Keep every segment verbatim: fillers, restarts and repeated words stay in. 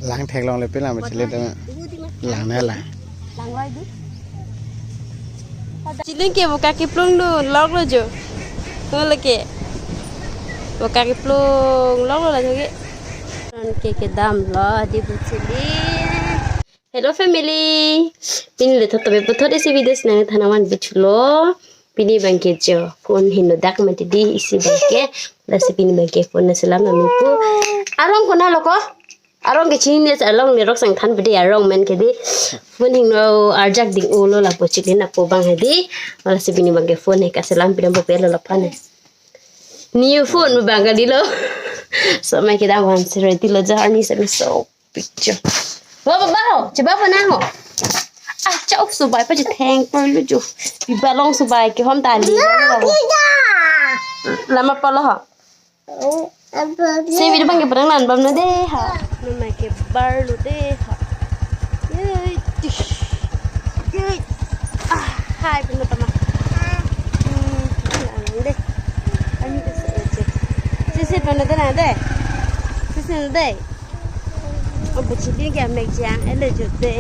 Lang theklongle pen lang chile ta lang ne lang. Lang loi di. Chilin ke boka keplung do lok lo jo. Lo ke. Boka keplung lok lo la jo ke. Ron ke kedam lo di bu chilin. Hello family. Pini le thot tabe puthot isi video si nangthan avan bichulo. Pini abang ke jo phone hingno dak mati di isi abang ke. Lasi pini abang ke phone na selam nami pu. Arong konat lo ko? Arong ke chini ne along ne rok sang than bede arong men ke di. Phone hingno arjak ding ulo lapu chikli na po abang he di. Lasi pini abang ke phone he kaselam pidam po pelo lapan he. New phone abang kali lo. So mai kedam avan si ready lo jo arni sa so picture. Wa ba ba ho, che ba ba na ho. Ah, chau subai pa je theng pa lo jo. Bi ba long subai ke hom ta li. Lama pa lo ho. Se video abang ke parang lan bam na de ha. Namai ke bar lo de ha. Yey, tish. Yey. Ah, hai pun tama. Hmm, lang de. Ani de se je. Sisi pun na de na de. Sisi na de. Oh, bu chilin ke amek jang ele jo de.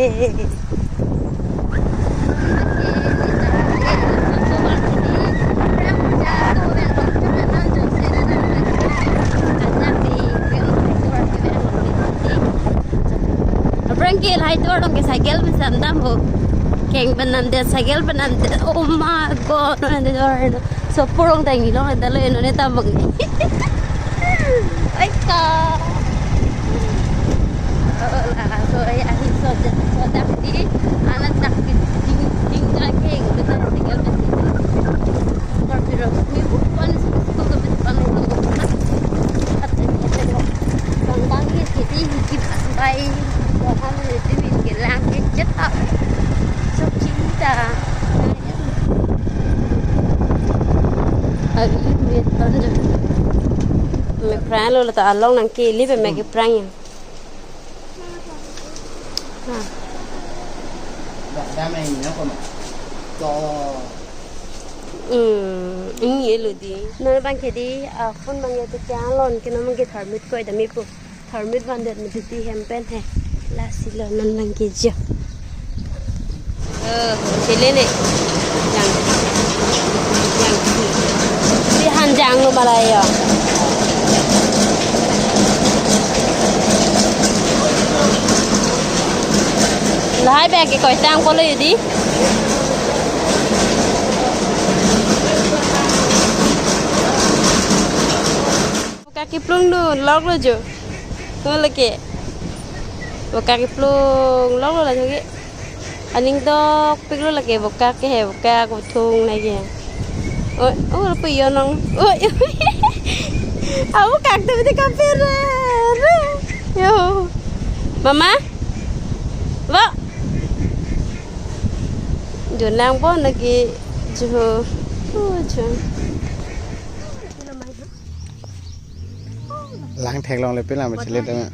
Aphrang ke lahai tovar along ke cycle pen sam dam ho. Keng pen nam det, cycle pen nam det. Oh my God, nam det tovar. So purong tang ilong ada lo eno ne tam bang. Oi ka. Oh, la, so, eh, ahi so, so dak di, anak dak di, ding, ding, ding, ding, ding, ding, ding, ding. Kor piro, mi bu pan, su, su, ko, ko, pan, ko, ko, pan. At, at, at, at, bang, bang, ye, ye, ye, ye, bang, bang. Bang, bang, ye, ye, ye, ye, lang, ye, ye, ta. So, cinta. Abi, ye, tan, jo. Me pran lo, la ta along nang ke, li be me ke pran ye. Hmm, ini elo di. Non abang ke di, ah, phone abang ya tu kya lon ke non abang ke tharmit ko ida mi pu. Tharmit van det mi tu ti hem pen he. Lasi lo non abang ke jo. Eh, chile ne. Jang. Jang. Di han jang lo malai ya. Lahai bag ke koi tang polo yudi. Boka keplung do lok lo jo. Lo lake. Boka keplung lok lo la jo ke. Aning dokpik lo lake boka ke he, boka kothung lake. Oi, oh, lapu yo nong. Oi, oi. Aku kak tu betul kapir. Yo. Mama? Wa? Junang po lagi juhu. Oh, juhu. Lang theklongle pen lang chile ta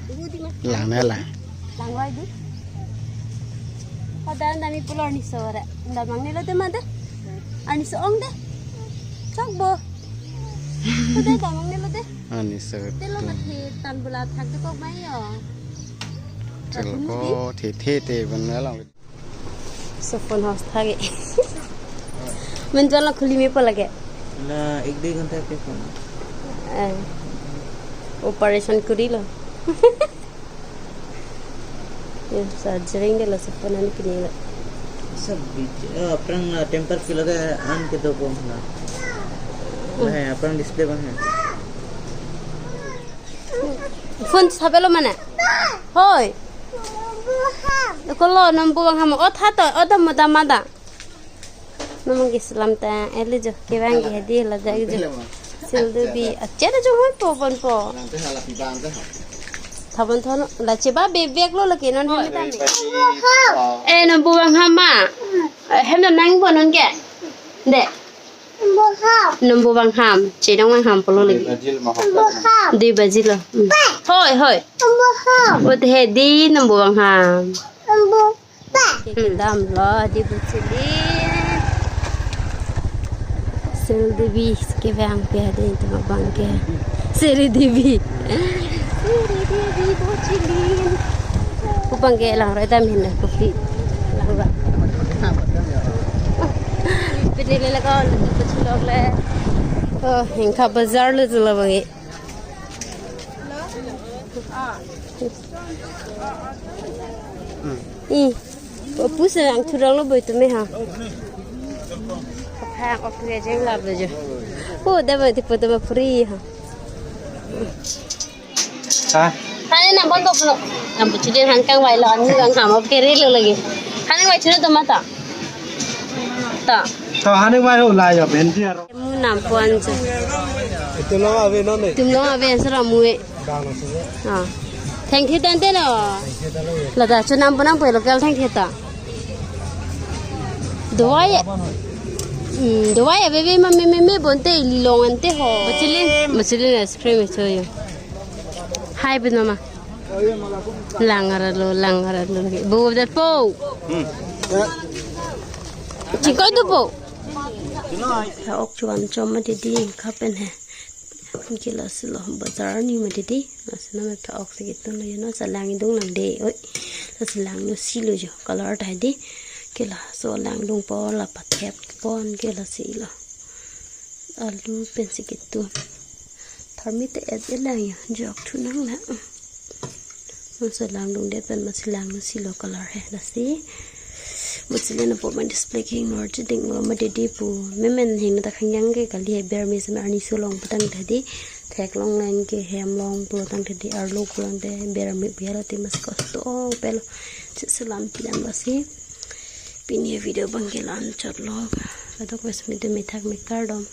lang ne lang. Lang loi di. Pada nami pulo arni so re. Nda mang ne lo de ma de. Arni so ong de. Chok bo. Ko de nda mang ne lo de. Arni so. Te lo ma the tan bula thak de kok mai yo. Chal ko the the te ban na lang. So phone house thage. Men jala khuli me pa lage. Na ek dui ghanta ke phone. Eh. Operation kuri lo. Ye surgery ke lo so phone ani kini lo. Sab bich, eh, aphrang, eh, temper kilo ke an ke do ko na. Hmm. Eh, aphrang display bang hai. Phone sabelo mana? Hoi. Kolo number bang ham. O tha to, o dam dam da. Namang ke selam ta, ele jo, kevang ke hadi la ja jo. Sil du bi, ache da jo hoi po bon po. Thabon thono, la che ba be bek lo la ke non hem ta me. Eh, number bang ham ma. Eh, hem na nang po non ke. De. Number bang ham. Che dong bang ham polo lagi. Dui baji lo. Hmm. Hoi, hoi. Ot he di number bang ham. Ke kedam lo di bu chili. Sel Devi kevang pe ade itu abang ke. Seri Devi. Seri Devi bu chili. Bang ke lang roi tam hin kopi. Lang ra. Pini le ko lu tu pachulok le. Oh, hingka bazar lu tu lo bang ke. I. Pusi lang thurang lo boi tu me ha. Kaphang ok kre jeng la boi jo. Oh, da boi ti poto ma free ha. Ha? Hani nang pon bok no. Nang buchidin han kangvai lo, ani kang ham ok kere lo lagi. Hani vai chino to mata. Ta. To hani vai ho la yo ben ti aro. Mu nang pon jo. Itum long ave non ne. Itum long ave answer amu e. Bang lo si. Ah. Thank you tante lo. Lata chonam pon nang poi local thank you ta. Dawai. Hmm, dawai ave ave ma me me me bonte ili long ante ho. Machilin, machilin ice cream icho yo. Hai bino ma. Lang ra lo, lang ra lo. Bo dat po. Hmm. Chingkoi tu po. Tha ok chuan chom ma didi kapen he. Ke lasi lo bazar ni ma didi. Lasi na me tha ok si ketun lo yo no, sa lang idung lang de. Oi. Lasi lang no si lo jo. Color ta dei. Ke laso lang dung po la pathep pon ke lasi lo. Alu pensi ketun. Tharmi te et elang yo, jok thu nang na. Masi lang dungdet pen masi lang no si lo color he lasi. Masi le na po ma display ke ingnor cheding lo ma didi pu. Memen hing ta khangyang ke kali he ber me seme arni sulong putang ta dei. Theklong lang ke hem long pulotang ta dei arlo pulotang ta dei ber me biar ati masi kosto pelo. Chisulam pian lasi. Pini video bang ke la-an chot lo. Kadokave sumi tu methak me kardom.